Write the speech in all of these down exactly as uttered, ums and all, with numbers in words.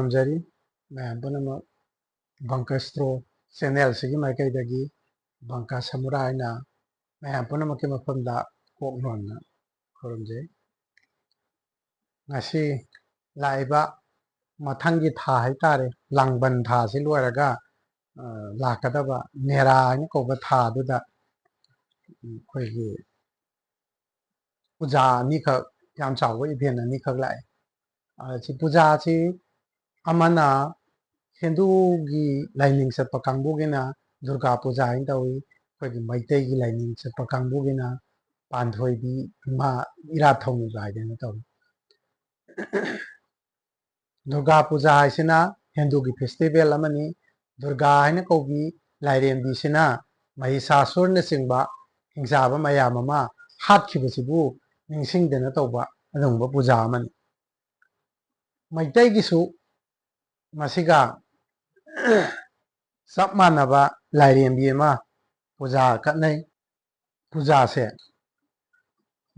ꯈꯨꯔꯨꯝꯖꯔꯤ꯫ ꯃꯌꯥꯝ ꯄꯨꯝꯅꯃꯛ ꯕꯪꯀꯁꯇ꯭ꯔꯣ ꯆꯦꯅꯦꯜꯁꯤꯒꯤ ꯃꯥꯏꯀꯩꯗꯒꯤ ꯕꯪꯀ ꯁꯃꯨꯔꯥꯏꯅ ꯃꯌꯥꯝ ꯄꯨꯝꯅꯃꯛꯀꯤ ꯃꯐꯝꯗ ꯀꯣꯛ ꯅꯣꯟꯅ ꯈꯨꯔꯨꯝꯖꯩ꯫ ꯉꯁꯤ ꯂꯥꯛꯏꯕ ꯃꯊꯪꯒꯤ ꯊꯥ ꯍꯥꯏꯇꯥꯔꯦ, ꯂꯥꯡꯕꯟ ꯊꯥꯁꯤ ꯂꯣꯏꯔꯒ, ꯑ, ꯂꯥꯛꯀꯗꯕ ꯃꯦꯔꯥ ꯍꯥꯏꯅ ꯀꯧꯕ ꯊꯥꯗꯨꯗ ꯑꯩꯈꯣꯏꯒꯤ ꯄꯨꯖꯥ ꯑꯅꯤꯈꯛ, ꯌꯥꯝ ꯆꯥꯎꯕ ꯏꯚꯦꯟ ꯑꯅꯤꯈꯛ ꯂꯥꯛꯑꯦ꯫ ꯑ, ꯁꯤ ꯄꯨꯖꯥꯁꯤ ꯑꯃꯅ ꯍꯤꯟꯗꯨꯒꯤ ꯂꯥꯏꯅꯤꯡ ꯆꯠꯄ ꯀꯥꯡꯕꯨꯒꯤꯅ ꯗꯨꯔꯒꯥ ꯄꯨꯖꯥ ꯍꯥꯏꯅ ꯇꯧꯏ, ꯑꯩꯈꯣꯏꯒꯤ ꯃꯩꯇꯩꯒꯤ ꯂꯥꯏꯅꯤꯡ ꯆꯠꯄ ꯀꯥꯡꯕꯨꯒꯤꯅ ꯄꯥꯟꯊꯣꯏꯕꯤ ꯏꯃꯥ ꯏꯔꯥꯠ ꯊꯧꯅꯤꯕ ꯍꯥꯏꯗꯅ ꯇꯧꯏ꯫ ꯗꯨꯔꯒꯥ ꯄꯨꯖꯥ ꯍꯥꯏꯁꯤꯅ ꯍꯤꯟꯗꯨꯒꯤ ꯐꯦꯁꯇꯤꯚꯦꯜ ꯑꯃꯅꯤ꯫ ꯗꯨꯔꯒꯥ ꯍꯥꯏꯅ ꯀꯧꯕꯤ ꯂꯥꯏꯔꯦꯝꯕꯤꯁꯤꯅ ꯃꯍꯤꯁꯥꯁꯨꯔꯅꯆꯤꯡꯕ ꯍꯤꯡꯆꯥꯕ ꯃꯌꯥꯝ ꯑꯃ ꯍꯥꯠꯈꯤꯕꯁꯤꯕꯨ ꯅꯤꯡꯁꯤꯡꯗꯅ ꯇꯧꯕ ꯑꯗꯨꯒꯨꯝꯕ ꯄꯨꯖꯥ ꯑꯃꯅꯤ꯫ ꯃꯩꯇꯩꯒꯤꯁꯨ ꯃꯁꯤꯒ ꯆꯞ ꯃꯥꯟꯅꯕ ꯂꯥꯏꯔꯦꯝꯕꯤ ꯑꯃ ꯄꯨꯖꯥ ꯀꯠꯅꯩ꯫ ꯄꯨꯖꯥꯁꯦ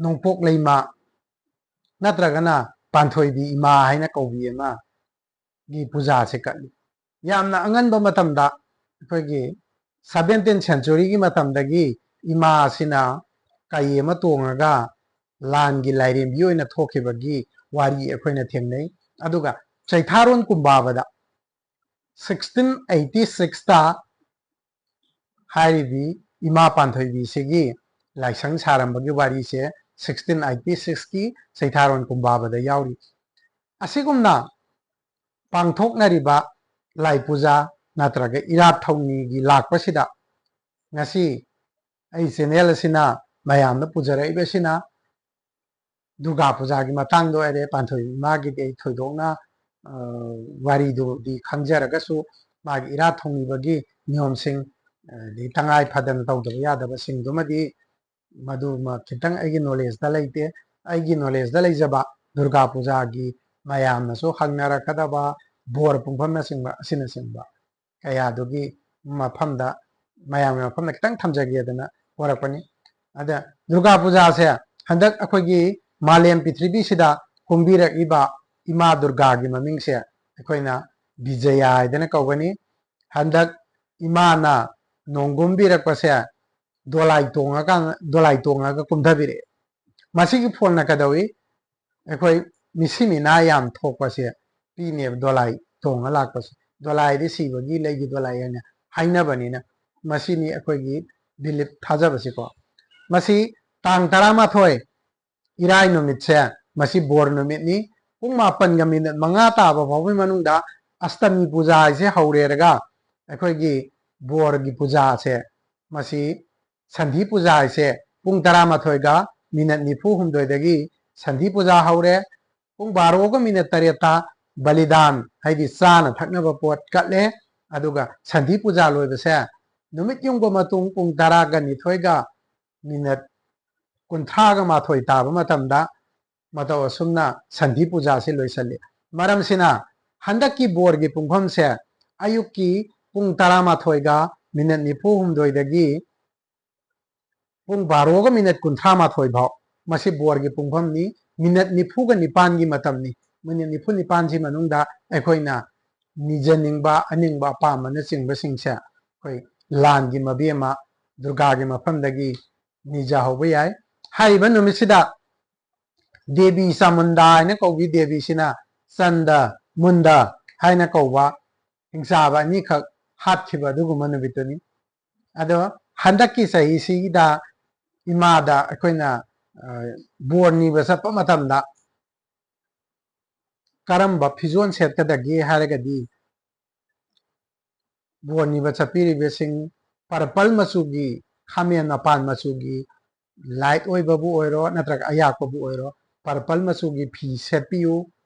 ꯅꯣꯡꯄꯣꯛ ꯂꯩꯃ ꯅꯠꯇ꯭ꯔꯒꯅ ꯄꯥꯟꯊꯣꯏꯕꯤ ꯏꯃꯥ ꯍꯥꯏꯅ ꯀꯧꯕꯤ ꯑꯃꯒꯤ ꯄꯨꯖꯥꯁꯦ ꯀꯠꯂꯤ꯫ ꯌꯥꯝꯅ ꯑꯉꯟꯕ ꯃꯇꯝꯗ, ꯑꯩꯈꯣꯏꯒꯤ ꯁꯚꯦꯟꯇꯤꯟ ꯁꯦꯟꯆꯨꯔꯤꯒꯤ ꯃꯇꯝꯗꯒꯤ ꯏꯃꯥ ꯑꯁꯤꯅ ꯀꯩ ꯑꯃ ꯇꯣꯡꯉꯒ ꯂꯥꯟꯒꯤ ꯂꯥꯏꯔꯦꯝꯕꯤ ꯑꯣꯏꯅ ꯊꯣꯛꯈꯤꯕꯒꯤ ꯋꯥꯔꯤ ꯑꯩꯈꯣꯏꯅ ꯊꯦꯡꯅꯩ꯫ ꯑꯗꯨꯒ ꯆꯩꯊꯥꯔꯣꯟ ꯀꯨꯝꯕꯥꯕꯗ ꯁꯤꯛꯁꯇꯤꯟ ꯑꯩꯠꯇꯤ ꯁꯤꯛꯁꯇ ꯍꯥꯏꯔꯤꯕꯤ ꯏꯃꯥ ꯄꯥꯟꯊꯣꯏꯕꯤꯁꯤꯒꯤ ꯂꯥꯏꯁꯪ ꯁꯥꯔꯝꯕꯒꯤ ꯋꯥꯔꯤꯁꯦ ꯁꯤꯛꯁꯇꯤꯟ ꯑꯩꯠꯇꯤ ꯁꯤꯛꯁꯀꯤ ꯆꯩꯊꯥꯔꯣꯟ ꯀꯨꯝꯕꯥꯕꯗ ꯌꯥꯎꯔꯤ꯫ ꯑꯁꯤꯒꯨꯝꯅ ꯄꯥꯡꯊꯣꯛꯅꯔꯤꯕ ꯂꯥꯏ ꯄꯨꯖꯥ ꯅꯠꯇ꯭ꯔꯒ ꯏꯔꯥꯠ ꯊꯧꯅꯤꯒꯤ ꯂꯥꯛꯄꯁꯤꯗ ꯉꯁꯤ ꯑꯩ ꯆꯦꯅꯦꯜ ꯑꯁꯤꯅ ꯃꯌꯥꯝꯗ ꯄꯨꯖꯔꯛꯏꯕꯁꯤꯅ ꯗꯨꯔꯒꯥ ꯄꯨꯖꯥꯒꯤ ꯃꯇꯥꯡꯗ ꯑꯣꯏꯔꯦ꯫ ꯄꯥꯟꯊꯣꯏꯕꯤ ꯏꯃꯥꯒꯤꯗꯤ ꯑꯩ ꯊꯣꯏꯗꯣꯛꯅ, ꯑ, ꯋꯥꯔꯤꯗꯨꯗꯤ ꯈꯪꯖꯔꯒꯁꯨ ꯃꯥꯒꯤ ꯏꯔꯥꯠ ꯊꯧꯅꯤꯕꯒꯤ ꯅꯤꯌꯣꯝꯁꯤꯡ, ꯑꯗꯩ ꯇꯉꯥꯏ ꯐꯗꯅ ꯇꯧꯗꯕ ꯌꯥꯗꯕꯁꯤꯡꯗꯨꯃꯗꯤ ꯃꯗꯨꯃ ꯈꯤꯇꯪ ꯑꯩꯒꯤ ꯅꯣꯂꯦꯖꯇ ꯂꯩꯇꯦ꯫ ꯑꯩꯒꯤ ꯅꯣꯂꯦꯖꯇ ꯂꯩꯖꯕ ꯗꯨꯔꯒꯥ ꯄꯨꯖꯥꯒꯤ ꯃꯌꯥꯝꯅꯁꯨ ꯍꯪꯅꯔꯛꯀꯗꯕ ꯕꯣꯔ ꯄꯨꯡꯐꯝꯅꯆꯤꯡꯕ ꯑꯁꯤꯅꯆꯤꯡꯕ ꯀꯌꯥꯗꯨꯒꯤ ꯃꯐꯝꯗ, ꯃꯌꯥꯝꯒꯤ ꯃꯐꯝꯗ ꯈꯤꯇꯪ ꯊꯝꯖꯒꯦꯗꯅ ꯄꯣꯔꯛꯄꯅꯤ꯫ ꯑꯗ ꯗꯨꯔꯒꯥ ꯄꯨꯖꯥꯁꯦ ꯍꯟꯗꯛ ꯑꯩꯈꯣꯏꯒꯤ ꯃꯥꯂꯦꯝ ꯄ꯭ꯔꯤꯊꯤꯕꯤꯁꯤꯗ ꯀꯨꯝꯕꯤꯔꯛꯏꯕ ꯏꯃꯥ ꯗꯨꯔꯒꯥꯒꯤ ꯃꯃꯤꯡꯁꯦ ꯑꯩꯈꯣꯏꯅ ꯕꯤꯖꯌꯥ ꯍꯥꯏꯗꯅ ꯀꯧꯒꯅꯤ꯫ ꯍꯟꯗꯛ ꯏꯃꯥꯅ ꯅꯣꯡꯒꯨꯝꯕꯤꯔꯛꯄꯁꯦ ꯗꯣꯂꯥꯏ ꯇꯣꯡꯉꯀꯥꯟꯗ, ꯗꯣꯂꯥꯏ ꯇꯣꯡꯉꯒ ꯀꯨꯝꯊꯕꯤꯔꯛꯑꯦ꯫ ꯃꯁꯤꯒꯤ ꯐꯣꯟꯅ ꯀꯩꯗꯧꯏ? ꯑꯩꯈꯣꯏ ꯃꯤꯁꯤ ꯃꯤꯅꯥ ꯌꯥꯝ ꯊꯣꯛꯄꯁꯦ ꯄꯤꯅꯦꯕ, ꯗꯣꯂꯥꯏ ꯇꯣꯡꯉ ꯂꯥꯛꯄꯁꯦ꯫ ꯗꯣꯂꯥꯏꯗꯤ ꯁꯤꯕꯒꯤ ꯂꯩꯒꯤ ꯗꯣꯂꯥꯏ ꯍꯥꯏꯅ ꯍꯥꯏꯅꯕꯅꯤꯅ, ꯃꯁꯤꯅꯤ ꯑꯩꯈꯣꯏꯒꯤ ꯕꯤꯂꯤꯞ, ꯊꯥꯖꯕꯁꯤꯀꯣ꯫ ꯃꯁꯤ ꯇꯥꯡ ꯇꯔꯥꯃꯥꯊꯣꯏ, ꯏꯔꯥꯏ ꯅꯨꯃꯤꯠꯁꯦ, ꯃꯁꯤ ꯕꯣꯔ ꯅꯨꯃꯤꯠꯅꯤ꯫ ꯄꯨꯡ ꯃꯥꯄꯟꯒ ꯃꯤꯅꯠ ꯃꯉꯥ ꯇꯥꯕ ꯐꯥꯎꯕꯒꯤ ꯃꯅꯨꯡꯗ ꯑꯁꯇꯃꯤ ꯄꯨꯖꯥ ꯍꯥꯏꯁꯦ ꯍꯧꯔꯦꯔꯒ, ꯑꯩꯈꯣꯏꯒꯤ ꯕꯣꯔꯒꯤ ꯄꯨꯖꯥꯁꯦ, ꯃꯁꯤ ꯁꯟꯙꯤ ꯄꯨꯖꯥ ꯍꯥꯏꯁꯦ ꯄꯨꯡ ꯇꯔꯥꯃꯥꯊꯣꯏꯒ ꯃꯤꯅꯠ ꯅꯤꯐꯨ ꯍꯨꯝꯗꯣꯏꯗꯒꯤ ꯁꯟꯙꯤ ꯄꯨꯖꯥ ꯍꯧꯔꯦ꯫ ꯄꯨꯡ ꯕꯥꯔꯣꯒ ꯃꯤꯅꯠ ꯇꯔꯦꯠꯇ ꯕꯂꯤꯗꯥꯟ, ꯍꯥꯏꯗꯤ ꯆꯥꯅ ꯊꯛꯅꯕ ꯄꯣꯠ ꯀꯠꯂꯦ꯫ ꯑꯗꯨꯒ ꯁꯟꯙꯤ ꯄꯨꯖꯥ ꯂꯣꯏꯕꯁꯦ ꯅꯨꯃꯤꯠ ꯌꯨꯡꯕ ꯃꯇꯨꯡ ꯄꯨꯡ ꯇꯔꯥꯒ ꯅꯤꯊꯣꯏꯒ ꯃꯤꯅꯠ ꯀꯨꯟꯊ꯭ꯔꯥꯒ ꯃꯥꯊꯣꯏ ꯇꯥꯕ ꯃꯇꯝꯗ ꯃꯇꯧ ꯑꯁꯨꯝꯅ ꯁꯟꯙꯤ ꯄꯨꯖꯥꯁꯤ ꯂꯣꯏꯁꯤꯜꯂꯤ꯫ ꯃꯔꯝꯁꯤꯅ ꯍꯟꯗꯛꯀꯤ ꯕꯣꯔꯒꯤ ꯄꯨꯡꯐꯝꯁꯦ ꯑꯌꯨꯛꯀꯤ ꯄꯨꯡ ꯇꯔꯥꯃꯥꯊꯣꯏꯒ ꯃꯤꯅꯠ ꯅꯤꯐꯨ ꯍꯨꯝꯗꯣꯏꯗꯒꯤ ꯄꯨꯡ ꯕꯥꯔꯣꯒ ꯃꯤꯅꯠ ꯀꯨꯟꯊ꯭ꯔꯥ ꯃꯥꯊꯣꯏ ꯐꯥꯎ ꯃꯁꯤ ꯕꯣꯔꯒꯤ ꯄꯨꯡꯐꯝꯅꯤ꯫ ꯃꯤꯅꯠ ꯅꯤꯐꯨꯒ ꯅꯤꯄꯥꯟꯒꯤ ꯃꯇꯝꯅꯤ꯫ ꯃꯤꯅꯠ ꯅꯤꯐꯨ ꯅꯤꯄꯥꯟꯁꯤ ꯃꯅꯨꯡꯗ ꯑꯩꯈꯣꯏꯅ ꯅꯤꯖꯅꯤꯡꯕ, ꯑꯅꯤꯡꯕ, ꯑꯄꯥꯝꯕꯅꯆꯤꯡꯕꯁꯤꯡꯁꯦ ꯑꯩꯈꯣꯏ ꯂꯥꯟꯒꯤ ꯃꯕꯦꯝꯃ ꯗꯨꯔꯒꯥꯒꯤ ꯃꯐꯝꯗꯒꯤ ꯅꯤꯖꯍꯧꯕ ꯌꯥꯏ꯫ ꯍꯥꯏꯔꯤꯕ ꯅꯨꯃꯤꯠꯁꯤꯗ ꯗꯦꯕꯤ ꯆꯥꯃꯨꯟꯗꯥ ꯍꯥꯏꯅ ꯀꯧꯕꯤ ꯗꯦꯕꯤꯁꯤꯅ ꯆꯟꯗ, ꯃꯨꯟꯗ ꯍꯥꯏꯅ ꯀꯧꯕ ꯍꯤꯡꯆꯥꯕ ꯑꯅꯤꯈꯛ ꯍꯥꯠꯈꯤꯕ ꯑꯗꯨꯒꯨꯝꯕ ꯅꯨꯃꯤꯠꯇꯨꯅꯤ꯫ ꯑꯗꯣ ꯍꯟꯗꯛꯀꯤ ꯆꯍꯤꯁꯤꯗ ꯏꯃꯥꯗ ꯑꯩꯈꯣꯏꯅ, ꯑ, ꯕꯣꯔ ꯅꯤꯕ ꯆꯠꯄ ꯃꯇꯝꯗ ꯀꯔꯝꯕ ꯐꯤꯖꯣꯜ ꯁꯦꯠꯀꯗꯒꯦ ꯍꯥꯏꯔꯒꯗꯤ, ꯕꯣꯔ ꯅꯤꯕ ꯆꯠꯄꯤꯔꯤꯕꯁꯤꯡ purple ꯃꯆꯨꯒꯤ, ꯈꯥꯃꯦꯟ ꯃꯄꯥꯟ ꯃꯆꯨꯒꯤ, light ꯑꯣꯏꯕꯕꯨ ꯑꯣꯏꯔꯣ ꯅꯠꯇ꯭ꯔꯒ ꯑꯌꯥꯛꯄꯕꯨ ꯑꯣꯏꯔꯣ, purple ꯃꯆꯨꯒꯤ ꯐꯤ ꯁꯦꯠꯄꯤꯌꯨ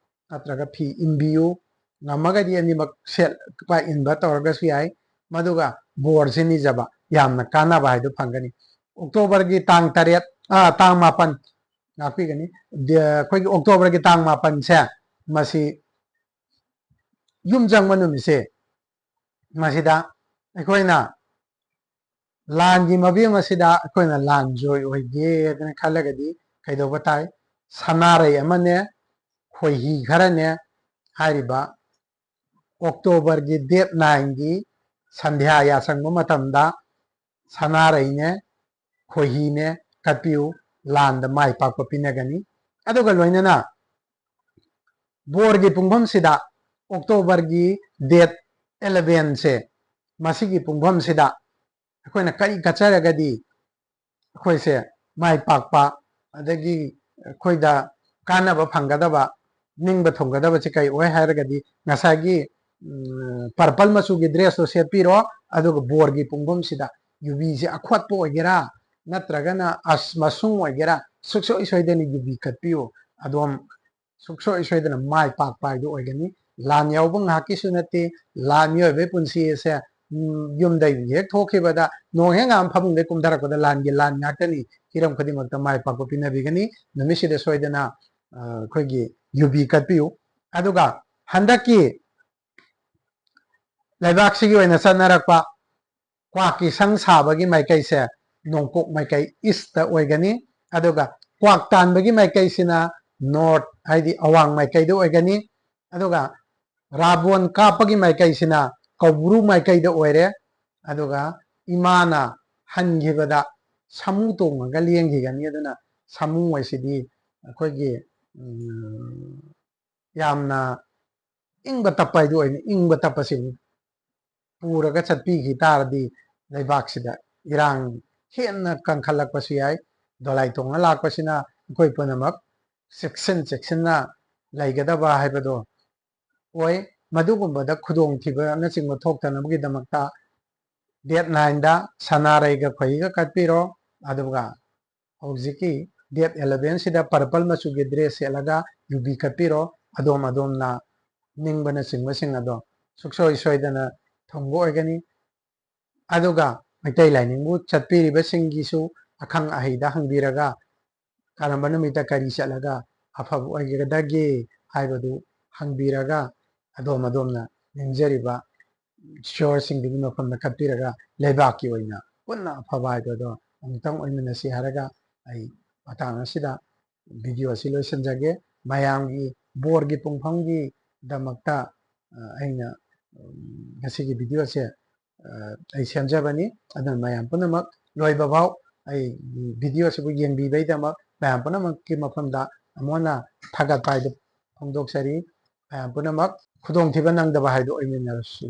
ꯅꯠꯇ꯭ꯔꯒ ꯐꯤ ꯏꯟꯕꯤꯌꯨ꯫ ꯉꯝꯃꯒꯗꯤ ꯑꯅꯤꯃꯛ ꯁꯦꯠꯄ ꯏꯟꯕ ꯇꯧꯔꯒꯁꯨ ꯌꯥꯏ꯫ ꯃꯗꯨꯒ ꯕꯣꯔꯁꯤ ꯅꯤꯖꯕ ꯌꯥꯝꯅ ꯀꯥꯟꯅꯕ ꯍꯥꯏꯗꯨ ꯐꯪꯒꯅꯤ꯫ ꯑꯣꯛꯇꯣꯕꯔꯒꯤ ꯇꯥꯡ ꯇꯔꯦꯠ, ꯑ, ꯇꯥꯡ ꯃꯥꯄꯟ, ꯉꯥꯛꯄꯤꯒꯅꯤ꯫ ꯗ-, ꯑꯩꯈꯣꯏꯒꯤ ꯑꯣꯛꯇꯣꯕꯔꯒꯤ ꯇꯥꯡ ꯃꯥꯄꯟꯁꯦ, ꯃꯁꯤ ꯌꯨꯝ ꯆꯪꯕ ꯅꯨꯃꯤꯠꯁꯦ, ꯃꯁꯤꯗ ꯑꯩꯈꯣꯏꯅ ꯂꯥꯟꯒꯤ ꯃꯕꯦꯝ ꯑꯁꯤꯗ ꯑꯩꯈꯣꯏꯅ ꯂꯥꯟ ꯖꯣꯏ ꯑꯣꯏꯒꯦ ꯍꯥꯏꯗꯅ ꯈꯜꯂꯒꯗꯤ ꯀꯩꯗꯧꯕ ꯇꯥꯏ? ꯁꯅꯥꯔꯩ ꯑꯃꯅꯦ, ꯈꯣꯏꯍꯤ ꯈꯔꯅꯦ, ꯍꯥꯏꯔꯤꯕ ꯑꯣꯛꯇꯣꯕꯔꯒꯤ ꯗꯦꯠ ꯅꯥꯏꯟꯒꯤ ꯁꯟꯙ꯭ꯌꯥ ꯌꯥꯆꯪꯕ ꯃꯇꯝꯗ ꯁꯅꯥꯔꯩꯅꯦ, ꯈꯣꯏꯍꯤꯅꯦ ꯀꯠꯄꯤꯌꯨ, ꯂꯥꯟꯗ ꯃꯥꯏ ꯄꯥꯛꯄ ꯄꯤꯅꯒꯅꯤ꯫ ꯑꯗꯨꯒ ꯂꯣꯏꯅꯅ ꯕꯣꯔꯒꯤ ꯄꯨꯡꯐꯝꯁꯤꯗ ꯑꯣꯛꯇꯣꯕꯔꯒꯤ ꯗꯦꯠ ꯑꯦꯂꯚꯦꯟꯁꯦ, ꯃꯁꯤꯒꯤ ꯄꯨꯡꯐꯝꯁꯤꯗ ꯑꯩꯈꯣꯏꯅ ꯀꯔꯤ ꯀꯠꯆꯔꯒꯗꯤ ꯑꯩꯈꯣꯏꯁꯦ ꯃꯥꯏ ꯄꯥꯛꯄ, ꯑꯗꯒꯤ ꯑꯩꯈꯣꯏꯗ ꯀꯥꯟꯅꯕ ꯐꯪꯒꯗꯕ, ꯅꯤꯡꯕ ꯊꯨꯡꯒꯗꯕꯁꯦ ꯀꯔꯤ ꯑꯣꯏ ꯍꯥꯏꯔꯒꯗꯤ, ꯉꯁꯥꯏꯒꯤ ꯄꯔꯄꯜ ꯃꯆꯨꯒꯤ ꯗ꯭ꯔꯦꯁꯇꯣ ꯁꯦꯠꯄꯤꯔꯣ, ꯑꯗꯨꯒ ꯕꯣꯔꯒꯤ ꯄꯨꯡꯐꯝꯁꯤꯗ ꯌꯨꯕꯤꯁꯦ ꯑꯈꯣꯠꯄ ꯑꯣꯏꯒꯦꯔꯥ, ꯅꯠꯇ꯭ꯔꯒꯅ ꯑꯁ ꯃꯁꯨꯡ ꯑꯣꯏꯒꯦꯔꯥ, ꯁꯨꯡꯁꯣꯏ ꯁꯣꯏꯗꯅ ꯌꯨꯕꯤ ꯀꯠꯄꯤꯌꯨ꯫ ꯑꯗꯣꯝ ꯁꯨꯡꯁꯣꯏ ꯁꯣꯏꯗꯅ ꯃꯥꯏ ꯄꯥꯛꯄ ꯍꯥꯏꯗꯨ ꯑꯣꯏꯒꯅꯤ꯫ ꯂꯥꯟ ꯌꯥꯎꯕ ꯉꯥꯏꯍꯥꯛꯀꯤꯁꯨ ꯅꯠꯇꯦ꯫ ꯂꯥꯟ, ꯃꯤꯑꯣꯏꯕꯒꯤ ꯄꯨꯟꯁꯤ ꯑꯁꯦ, ꯎꯝ, ꯌꯨꯝꯗꯒꯤ ꯍꯦꯛ ꯊꯣꯛꯈꯤꯕꯗ, ꯅꯣꯡ ꯍꯦꯛ ꯉꯥꯝ ꯐꯃꯨꯡꯗꯒꯤ ꯀꯨꯝꯊꯔꯛꯄꯗ ꯂꯥꯟꯒꯤ ꯂꯥꯟ ꯉꯥꯛꯇꯅꯤ꯫ ꯍꯤꯔꯝ ꯈꯨꯗꯤꯡꯃꯛꯇ ꯃꯥꯏ ꯄꯥꯛꯄ ꯄꯤꯅꯕꯤꯒꯅꯤ꯫ ꯅꯨꯃꯤꯠꯁꯤꯗ ꯁꯣꯏꯗꯅ, ꯑ, ꯑꯩꯈꯣꯏꯒꯤ ꯌꯨꯕꯤ ꯀꯠꯄꯤꯌꯨ꯫ ꯑꯗꯨꯒ ꯍꯟꯗꯛꯀꯤ ꯂꯩꯕꯥꯛꯁꯤꯒꯤ ꯑꯣꯏꯅ ꯆꯠꯅꯔꯛꯄ ꯀ꯭ꯋꯥꯛꯀꯤ ꯁꯪ ꯁꯥꯕꯒꯤ ꯃꯥꯏꯀꯩꯁꯦ ꯅꯣꯡꯄꯣꯛ ꯃꯥꯏꯀꯩ, ꯏꯁꯇ ꯑꯣꯏꯒꯅꯤ꯫ ꯑꯗꯨꯒ ꯀ꯭ꯋꯥꯛ ꯇꯥꯟꯕꯒꯤ ꯃꯥꯏꯀꯩꯁꯤꯅ ꯅꯣꯔꯠ, ꯍꯥꯏꯗꯤ ꯑꯋꯥꯡ ꯃꯥꯏꯀꯩꯗ ꯑꯣꯏꯒꯅꯤ꯫ ꯑꯗꯨꯒ ꯔꯥꯕꯣꯟ ꯀꯥꯞꯄꯒꯤ ꯃꯥꯏꯀꯩꯁꯤꯅ ꯀꯧꯕ꯭ꯔꯨ ꯃꯥꯏꯀꯩꯗ ꯑꯣꯏꯔꯦ꯫ ꯑꯗꯨꯒ ꯏꯃꯥꯅ ꯍꯟꯈꯤꯕꯗ ꯁꯥꯃꯨ ꯇꯣꯡꯉꯒ ꯂꯦꯡꯈꯤꯒꯅꯤ꯫ ꯑꯗꯨꯅ ꯁꯥꯃꯨ ꯍꯥꯏꯁꯤꯗꯤ ꯑꯩꯈꯣꯏꯒꯤ, ꯎꯝ, ꯌꯥꯝꯅ ꯏꯪꯕ ꯇꯞꯄ ꯍꯥꯏꯗꯨ ꯑꯣꯏꯅ, ꯏꯪꯕ ꯇꯞꯄꯁꯤ ꯄꯨꯔꯒ ꯆꯠꯄꯤꯈꯤ ꯇꯥꯔꯗꯤ ꯂꯩꯕꯥꯛꯁꯤꯗ ꯏꯔꯥꯡ ꯍꯦꯟꯅ ꯀꯟꯈꯠꯂꯛꯄꯁꯨ ꯌꯥꯏ꯫ ꯗꯣꯂꯥꯏ ꯇꯣꯡꯉ ꯂꯥꯛꯄꯁꯤꯅ ꯑꯩꯈꯣꯏ ꯄꯨꯝꯅꯃꯛ ꯆꯦꯛꯁꯤꯟ ꯆꯦꯛꯁꯤꯟꯅ ꯂꯩꯒꯗꯕ ꯍꯥꯏꯕꯗꯣ ꯑꯣꯏ꯫ ꯃꯗꯨꯒꯨꯝꯕꯗ ꯈꯨꯗꯣꯡꯊꯤꯕꯅꯆꯤꯡꯕ ꯊꯣꯛꯇꯅꯕꯒꯤꯗꯃꯛꯇ ꯗꯦꯠ ꯅꯥꯏꯟꯗ ꯁꯅꯥꯔꯩꯒ ꯈꯣꯏꯍꯤꯒ ꯀꯠꯄꯤꯔꯣ꯫ ꯑꯗꯨꯒ ꯍꯧꯖꯤꯛꯀꯤ ꯗꯦꯠ ꯑꯦꯂꯚꯦꯟꯁꯤꯗ ꯄꯔꯄꯜ ꯃꯆꯨꯒꯤ ꯗ꯭ꯔꯦꯁ ꯁꯦꯠꯂꯒ ꯌꯨꯕꯤ ꯀꯠꯄꯤꯔꯣ꯫ ꯑꯗꯣꯝ ꯑꯗꯣꯝꯅ ꯅꯤꯡꯕꯅꯆꯤꯡꯕꯁꯤꯡ ꯑꯗꯣ ꯁꯨꯡꯁꯣꯏ ꯁꯣꯏꯗꯅ ꯊꯨꯡꯕ ꯑꯣꯏꯒꯅꯤ꯫ ꯑꯗꯨꯒ ꯃꯩꯇꯩ ꯂꯥꯏꯅꯤꯡꯕꯨ ꯆꯠꯄꯤꯔꯤꯕꯁꯤꯡꯒꯤꯁꯨ ꯑꯈꯪ ꯑꯍꯩꯗ ꯍꯪꯕꯤꯔꯒ ꯀꯔꯝꯕ ꯅꯨꯃꯤꯠꯇ ꯀꯔꯤ ꯆꯠꯂꯒ ꯑꯐꯕ ꯑꯣꯏꯒꯗꯒꯦ ꯍꯥꯏꯕꯗꯨ ꯍꯪꯕꯤꯔꯒ ꯑꯗꯣꯝ ꯑꯗꯣꯝꯅ ꯅꯤꯡꯖꯔꯤꯕ ꯏꯁꯣꯔꯁꯤꯡꯗꯨꯒꯤ ꯃꯐꯝꯗ ꯀꯠꯄꯤꯔꯒ ꯂꯩꯕꯥꯛꯀꯤ ꯑꯣꯏꯅ ꯄꯨꯟꯅ ꯑꯐꯕ ꯍꯥꯏꯕꯗꯣ ꯑꯃꯨꯛꯇꯪ ꯑꯣꯏꯃꯤꯟꯅꯁꯤ ꯍꯥꯏꯔꯒ ꯑꯩ ꯃꯇꯥꯡ ꯑꯁꯤꯗ ꯚꯤꯗꯤꯑꯣ ꯑꯁꯤ ꯂꯣꯏꯁꯤꯟꯖꯒꯦ꯫ ꯃꯌꯥꯝꯒꯤ ꯕꯣꯔꯒꯤ ꯄꯨꯡꯐꯝꯒꯤꯗꯃꯛꯇ ꯑꯩꯅ ꯉꯁꯤꯒꯤ ꯚꯤꯗꯤꯑꯣꯁꯦ ꯑꯩ ꯁꯦꯝꯖꯕꯅꯤ꯫ ꯑꯗꯨꯅ ꯃꯌꯥꯝ ꯄꯨꯝꯅꯃꯛ ꯂꯣꯏꯕ ꯐꯥꯎ ꯑꯩ ꯚꯤꯗꯤꯑꯣꯁꯤꯕꯨ ꯌꯦꯡꯕꯤꯕꯩꯗꯃꯛ ꯃꯌꯥꯝ ꯄꯨꯝꯅꯃꯛꯀꯤ ꯃꯐꯝꯗ ꯑꯃꯨꯛ ꯍꯟꯅ ꯊꯥꯒꯠꯄ ꯍꯥꯏꯗꯨ ꯐꯣꯡꯗꯣꯛꯆꯔꯤ꯫ ꯃꯌꯥꯝ ꯄꯨꯝꯅꯃꯛ ꯈꯨꯗꯣꯡꯊꯤꯕ ꯅꯪꯗꯕ ꯍꯥꯏꯗꯨ ꯑꯣꯏꯃꯤꯟꯅꯔꯁꯤ꯫